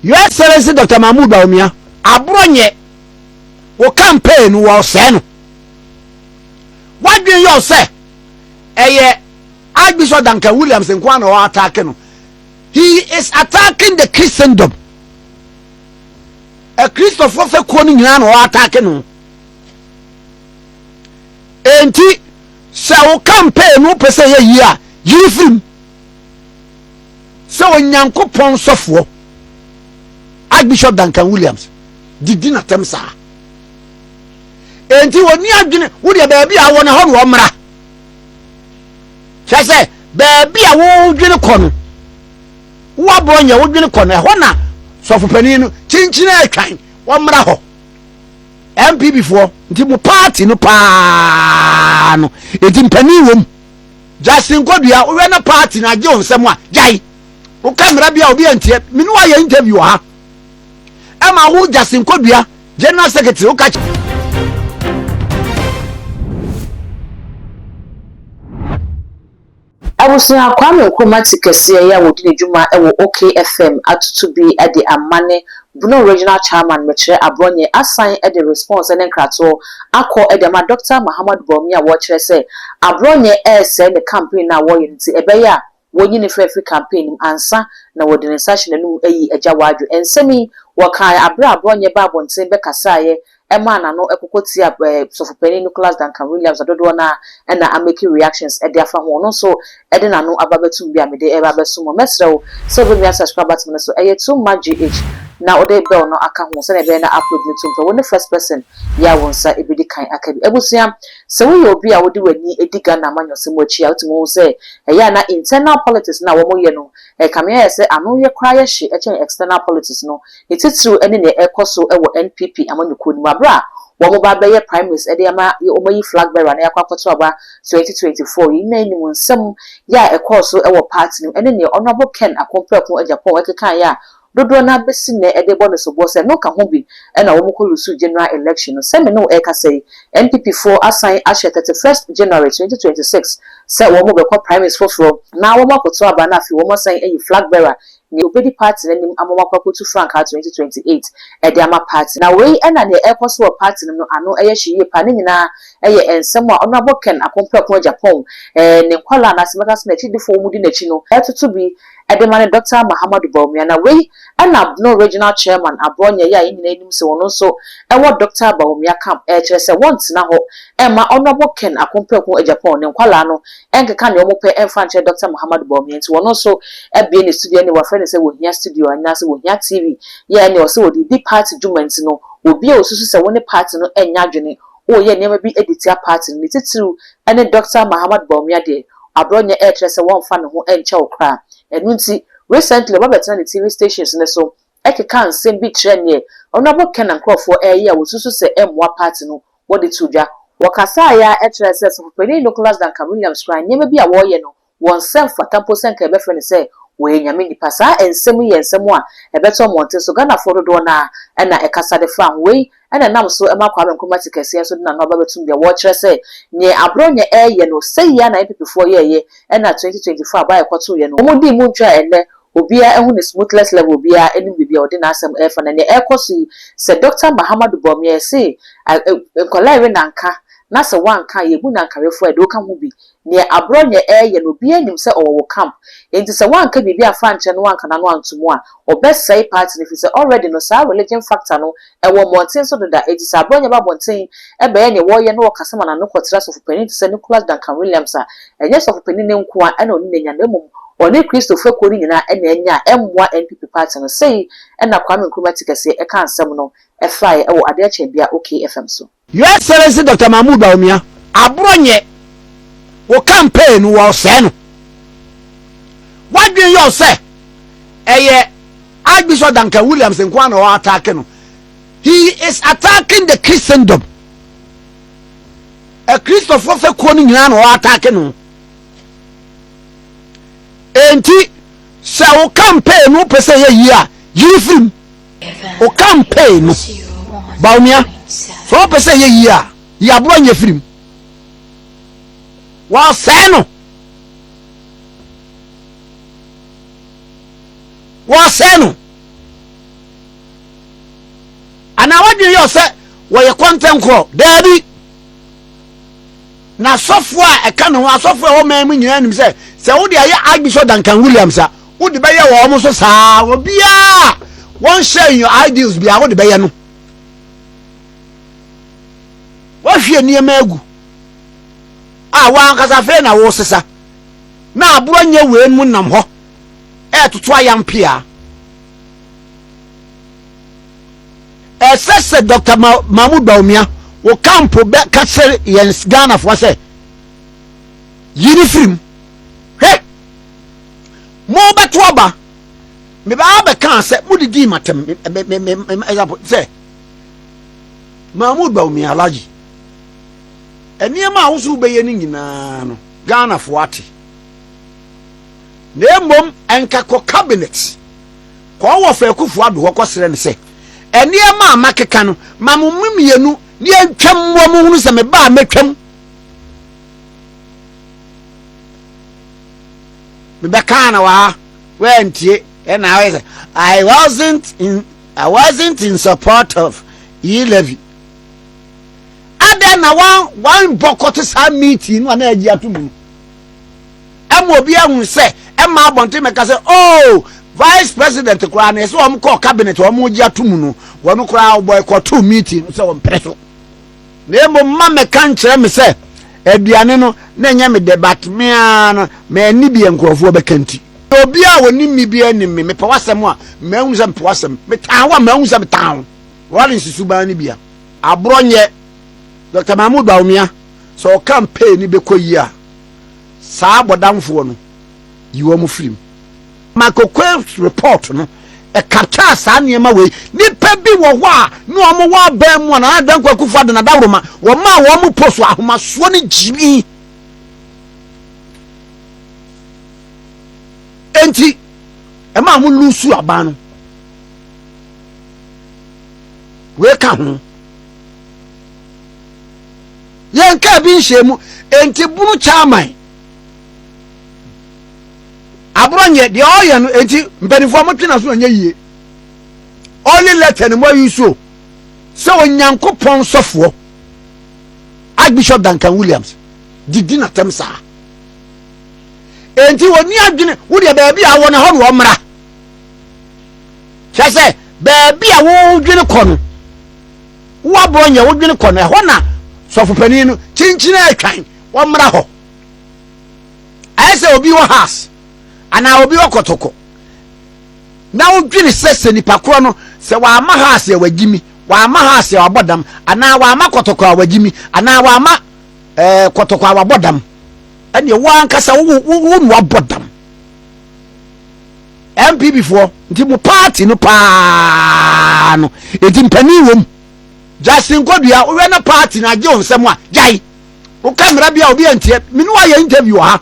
Your Excellency Doctor Mahmood Bawumia, aborɔ nyɛ wo campaign no wɔresɛe no. W'adwene yɛ wo sɛ ɛyɛ Archbishop Duncan Williams nko ara na ɔatake no. He is attacking the Christendom. Akristofoɔ fɛkuo no nyinaa na ɔatake no. Enti sɛ wo campaign no wopɛ sɛ ɛyɛ yie a, yiri firim. Sɛ Onyankopɔn sɔfoɔ Archbishop Duncan Williams didi n'atɛm saa. Enti wɔni adwene wo deɛ baabi a wɔ no hɔ na wɔmmra. Kyerɛ sɛ baabi a wodwene kɔ no woaborɔ nyɛ wodwene kɔ no ɛhɔ na sɔfopanin no kyinkyini atwan wɔmmra hɔ. MPP foɔ nti mo party no paa no enti mpanin wom. Justin Kodua wohwɛ na party no agye wo nsɛm a gyae. Woka mmara bi a obi antie. Me ne woayɛ interview wɔ ha. Ɛma wo Justin Kodua general secretary woka Abusua Kwame Nkrumah ti kɛseɛ yi a wɔdi ne dwuma wɔ OK FM atoto bi de ama ne Bono Regional Chairman Mekyerɛ Abrɔnyɛ asan de response ne nkratoɔ akɔ de ama Dɔkta Mahamadou Bawumia a wɔrekyerɛ sɛ Abrɔnyɛ resɛe ne campaign no a wɔreyɛ no nti ɛbɛyɛ a wɔnyi no mfiri afiri campaign no mu ansa na wɔde ne nsa ahyɛ n'anum ayi Agya Wadwo. Nsɛm yi wɔkaeɛ aberɛ a Abrɔnyɛ baa abɔnten bɛkasaeɛ ɛmaa n'ano koko tiaa Sɔfopanin Nicholas Duncan Williams a dodoɔ no ara na amake reactions de afa ho. Ɔno nso de n'ano aba abɛtom bi a mede reba abɛsom mo. Mɛsrɛ wo sɛ wobɛmia subscribe button no so, ɛyɛ too much GH, na wode bell no aka ho sɛdeɛ ɛbɛyɛ na upload no tom pɛ, wo ne first person yɛ a wo nsa bɛdi kan aka bi. Abusua, sɛ woyɛ obi a wode w'ani di Ghana amanyɔsɛm akyi a, wotumi hu sɛ ɛyɛ a na internal politics no a wɔyɛ no, ɛkame ayɛ sɛ ano yɛ koraa yɛ hye kyɛn external politics no. Ne titiriw ne nea ɛrekɔ so wɔ NPP amanyɔkuo no mu aberɛ a wɔn ba abɛyɛ primaries de ama wɔn ayi flag bearer na yɛakɔ akɔto aba 2024. Yɛn nyinaa nim nsɛm yɛ a ɛkɔɔ so wɔ party no mu ɛne nea Honourable Ken Akompreko Agyapong ɛkekaeɛ a dodoɔ no ara bɛsi nnɛ de rebɔ no soboɔ sɛ ɛno ka ho bi na wɔn kɔ lusu general election no. Sɛ me ne wo ɛrekasa yi, NPP foɔ asan ahyɛ 31st January 2026 sɛ wɔn bɛkɔ primaries foforɔ na wɔn akɔto aba na afei wɔn asan ayi flag bearer nea obedi party no anim ama wɔakɔ akotu frankaa 2028 de ama party no. Na wei na nea ɛrekɔ so wɔ party no mu no ano yɛ hye yie paa. Ne nyinaa yɛ nsɛm a Honourable Ken Akompreko Agyapong ne nkwadaa anaasɛ mɛka sɛ n'akyidifo a wɔdi n'akyi no retoto bi de ma ne Dɔkta Mahamadou Bawumia. Na wei na Abno Regional Chairman Aborɔnyɛ yi a yɛn nyinaa nim sɛ ɔno nso wɔ Dɔkta Bawumia camp rekyerɛ sɛ wɔntena hɔ mma Honourable Ken Akompreko Agyapong ne nkwadaa no nkeka nea wɔpɛ mfa nkyerɛ Dɔkta Muhammadu Bawumia nti wɔno nso abue ne studio ɛne wɔafrɛ no sɛ Wɔhia Studio anaasɛ Wɔhia TV yɛ ɛne ɔsɛ wɔde redi party dwuma nti no obi a osusu sɛ wo ne party no nyɛ adwene woreyɛ nneɛma bi de tia party no ne titiriw ne Dɔkta Mahammad Bawumia deɛ aborɔnyɛ ɛrekyerɛ sɛ wɔmfa ne ho nkyɛ wo koraa ɛno nti recently ɔba bɛtena ne TV stations no so ɛkeka nsɛm bi kyerɛ neɛ Honourable Ken nkurɔfoɔ ɛreyɛ a wɔsusu sɛ ɛmmoa party no wɔde too dwa. Wɔkasaeɛ ara kyerɛɛ sɛ Sɔfopanin Nicholas Duncan Williams koraa nneɛma bi a wɔreyɛ no wɔ nsa mfata mpo sɛ nka yɛbɛfrɛ no sɛ ɔyɛ Nyame nipa. Saa nsɛm yi yɛ nsɛm a ɛbɛtɔ mmɔnten so. Ghanafoɔ dodoɔ no ara na ɛkasa de faa ho. Wei na ɛnam so ma Kwame Nkrumah te kɛseɛ nso de n'ano aba bɛtom deɛ wɔrekyerɛ sɛ neɛ Aborɔnyɛ reyɛ no sɛi ara na NPP foɔ yɛeɛ ɛna 2024 aba a ɛkɔtoeɛ no wɔdii mu ntwa a ɛnnɛ Obiara ahu ne smoothless level obiara anim baabi a ɔde n'asɛm refa na nea ɛrekɔ so yi sɛ Doctor Mahamadou Bawumia yɛse nkwadaa rewe nanka na sɛ woanka a yɛbu nankawefoɔ a ɛde woka ho bi nea Aborɔnyɛ reyɛ no obiara nim sɛ ɔwɔ wo camp enti sɛ woanka biribi amfa ankyerɛ no woanka n'ano anto mu a ɔbɛsɛe party no firi sɛ already no saa religion factor no ɛwɔ mmɔnten so deda enti sɛ Aborɔnyɛ ba abɔnten bɛyɛ nea wɔreyɛ na ɔkasa ma n'ano kɔtra sɔfopanin te sɛ Nicholas Duncan Williams a ɛnyɛ sɔfopanin no nko ara na ɔne no anya na mmom ɔne Kristo fekuo no nyinaa na anya a ɛmmoa NPP party no. Sei na Kwame Nkrumah Tikɛseɛ ɛkaa nsɛm no faeɛ wɔ Adeɛ Kyɛnbea OK FM so. Your Excellency Doctor Mahmood Bawumia, aborɔ nyɛ wo campaign no wɔresɛe no. W'adwene yɛ wo sɛ ɛyɛ Archbishop Duncan Williams nko ara na ɔatake no. He is attacking the Christendom. Akristofoɔ fekuo no nyinaa na ɔatake no. Enti sɛ wo campaign no wopɛ sɛ ɛyɛ yie a, yiri firim. Wo campaign no, Bawumia, sɛ wopɛ sɛ ɛyɛ yie a, yi aboa nyɛ firim. Wɔsɛe no. Wɔsɛe no. Anaa w'adwene yɛ wo sɛ wɔyɛ kɔntɛnkorɔ? Daabi. Na asɔfoɔ a ɛka ne ho, asɔfoɔ a ɛwɔ man mu nyinaa nim sɛ, sɛ wode ayɛ Archbishop Duncan Williams a, wode bɛyɛ wɔn nso saa. Obiara a wɔn share in your ideals biara, wode bɛyɛ no. Woahwie nneɛma agu a w'ankasa afei na woresesa. Na aboa nyɛ wei mu nam hɔ ɛretoto ayampea. Ɛsɛ sɛ Dr. Mahmoud Bawumia wo kampo bɛ ka kyerɛ yɛn Ghanafoɔ sɛ yi ne firim. Hwɛ, mobɛto aba mebaa bɛkaa sɛ modidii matam example sɛ Mahmoud Bawumia Alhaji nneɛma a woso wobɛyɛ no nyinaa no Ghanafoɔ ate na mmom ɛnka kɔ cabinet Kɔ wɔ fa Akufo Addo hɔ kɔsrɛ no sɛ, nneɛma a makeka no, ma mo mmienu ne yɛntwam mmoa mo hunu sɛ meba a mɛtwam. Mebɛkaa no wɔ ha, woantie, ɛna ayɛ sɛ I wasn't in support of e-levy. Adɛn na wɔn wɔn bɔkɔte saa meeting no a na agye ato mu no? Ɛma obi ahu sɛ ɛma abɔnten mɛka sɛ oh vice president koraa na ɛsɛ wɔn kɔɔ cabinet wɔn gye ato mu no, wɔn koraa boycott meeting no sɛ wɔn pere so. Na mmom ma mɛka nkyerɛ me sɛ aduane no na ɛnyɛ me dɛ, but me ara no m'ani bi nkurɔfoɔ bɛka nti. Obi a wɔnim me bi anim me, mepɛ w'asɛm a m'ahunu sɛ mepɛ w'asɛm, metaa wo a m'ahunu sɛ metaa wo. Wɔre nsusuban no bia aborɔ nyɛ Dr. Mahmoud Bawumia sɛ ɔcampaign no bɛkɔ yie a, saa abɔdamfoɔ no, yi wɔn firi mu. Michael Quayle's report no ɛkaptaa saa nneɛma wei. Nnipa bi wɔ hɔ a ne wɔn wɔ aban mu a Nana Dankwa Akufo-Addo na Dawuroma wɔmaa wɔn post ahomasoɔ ne gyimi. Enti ɛmaa wɔn lusu aban no. Wei ka ho. Yɛn kaa bi nhyɛ mu. Enti bunu chairman aborɔ nyɛ deɛ ɔyɛ no. Enti mpanimfoɔ mo twe na so ɛnyɛ yie. Only letter no mo ayi so sɛ Onyankopɔn sɔfoɔ Archbishop Duncan Williams didi n'atɛm saa. Enti wɔni adwene wo deɛ baabi a wɔ no hɔ na wɔmmra. Kyerɛ sɛ baabi a wodwene kɔ no, wo aborɔ nyɛ wodwene kɔ no, ɛhɔ na sɔfopanin no kyinkyini atwan wɔmmra hɔ. Ayɛ sɛ obi wɔ house anaa obi wɔ kɔtɔkɔ na wodwene sɛ nipa korɔ no sɛ wama house a wagyi mi, wama house a wabɔ dam, anaa wama kɔtɔkɔ a wagyi mi, anaa wama kɔtɔkɔ a wabɔ dam, ɛneɛ wo ankasa wo na wabɔ dam. NPP foɔ nti mo party no paa no eti mpanin wom. Justin Kodua wohwɛ na party no agye wo nsɛm a gyae. Woka mmara bi a obi antie. Me ne wayɛ interview wɔ ha.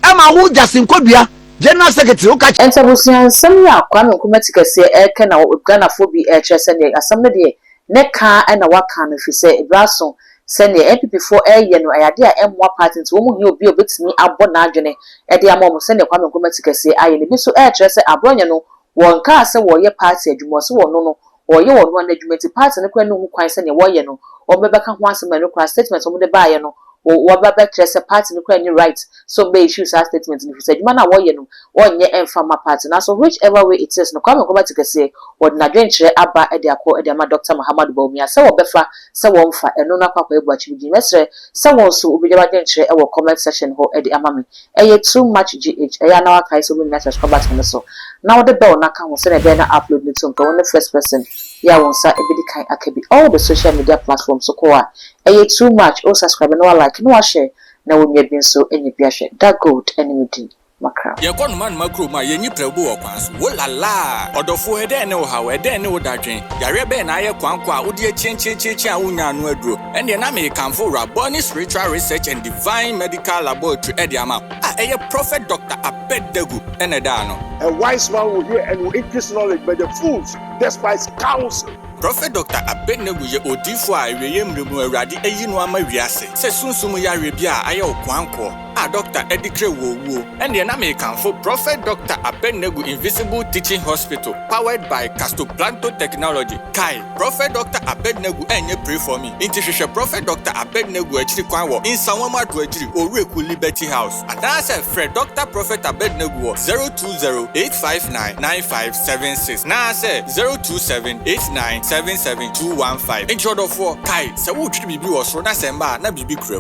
Ɛma wo Justin Kodua general secretary woka. Nti abusua nsɛm yi a Kwame Nkrumah ti kɛseɛ ɛrekɛ na Ghanafoɔ bi ɛrekyerɛ sɛ neɛ asɛm no deɛ ne ka na waka no firi sɛ ɛberɛ aso sɛ neɛ NPP foɔ ɛreyɛ no ɛyɛ adeɛ a ɛmmoa party, nti wɔn hia obi a obɛtumi abɔ n'adwene de ama wɔn sɛdeɛ Kwame Nkrumah ti kɛseɛ ayɛ no. Ebi nso ɛrekyerɛ sɛ Abronye no wɔnkaa sɛ wɔreyɛ party adwuma, ɔsɛ wɔn no wɔreyɛ wɔn ho adwuma, nti party no koraa ne ho kwan sɛ neɛ wɔreyɛ no wɔn bɛbɛka ho asɛm. Ɛno koraa statement wɔn de baayɛ no wɔba bɛkyerɛ sɛ party no koraa ni right so wɔn bɛ issue saa statement no, fi sɛ adwuma no a wɔreyɛ no wɔnyɛ ɛmfa ma party na so. Whichever way it is no, Kwame Nkrumah ti kɛseɛ wɔde n'adwenkyerɛ aba de akɔ de ama Dr. Mahamudu Bawumia sɛ wɔbɛfa sɛ wɔmfa ɛno no akɔ ebu akyi bi. Mɛsrɛ sɛ wɔn nso wobɛgya w'adwenkyerɛ ɛwɔ comment section hɔ de ama me. Ɛyɛ Too Much GH. Ɛyɛ a na wakae sɛ wobɛmia subscribe button no so na wode bell no aka ho sɛnea ɛbɛyɛ na upload no to nka wo ne first person yɛ a wɔn nsa ɛbɛdi kan aka bi. All the social media platforms so kɔ a ɛyɛ Too Much o. Subscribe na wa like na wa share na wɔnua bi nso anya bi ahwɛ. Da Gold ɛne me din makra. Yɛkɔ noma kurom a yɛnyi prɛbo wɔ kwan so wo lala ɔdɔfoɔ, ɛdɛn ne wo haw? Ɛdɛn ne wo dadwen? Yareɛ bɛn na ayɛ kwankɔ a wode akyiankyiankyiankyi a wonya ano aduro? Ɛnneɛ na merekamfo Raboni Spiritual Research and Divine Medical Laboratory ɛde ama a ɛyɛ Prophet Dr. Abednego ɛna ɛda ano. A wise man will hear and will increase knowledge, but the fools despise counsel. Prɔfɛt Dɔkta Abednego yɛ odiyifoɔ a awieeɛ mmerɛ mu Awurade ayi no ama wiase sɛ sunsum yareɛ bi a ayɛ wo koankoɔ a dɔkta adeclare wo owuo. Ɛnneɛ na merekamfo Prɔfɛt Dɔkta Abednego Invisible Teaching Hospital powered by Castoplanto Technology. Kae, Prɔfɛt Dɔkta Abednego ɛnyɛ pray for me, nti hwehwɛ Prɔfɛt Dɔkta Abednego akyiri kwan wɔ Nsawam Adoagyiri, Owuraku Liberty House, anaasɛ frɛ Dɔkta Prɔfɛt Abednego wɔ 020 859 9576 naasɛ 027 89 77 215. Nti ɔdɔfoɔ, kae, sɛ woretwere biribi wɔ soro na sɛ mma a, na biribi kura mu.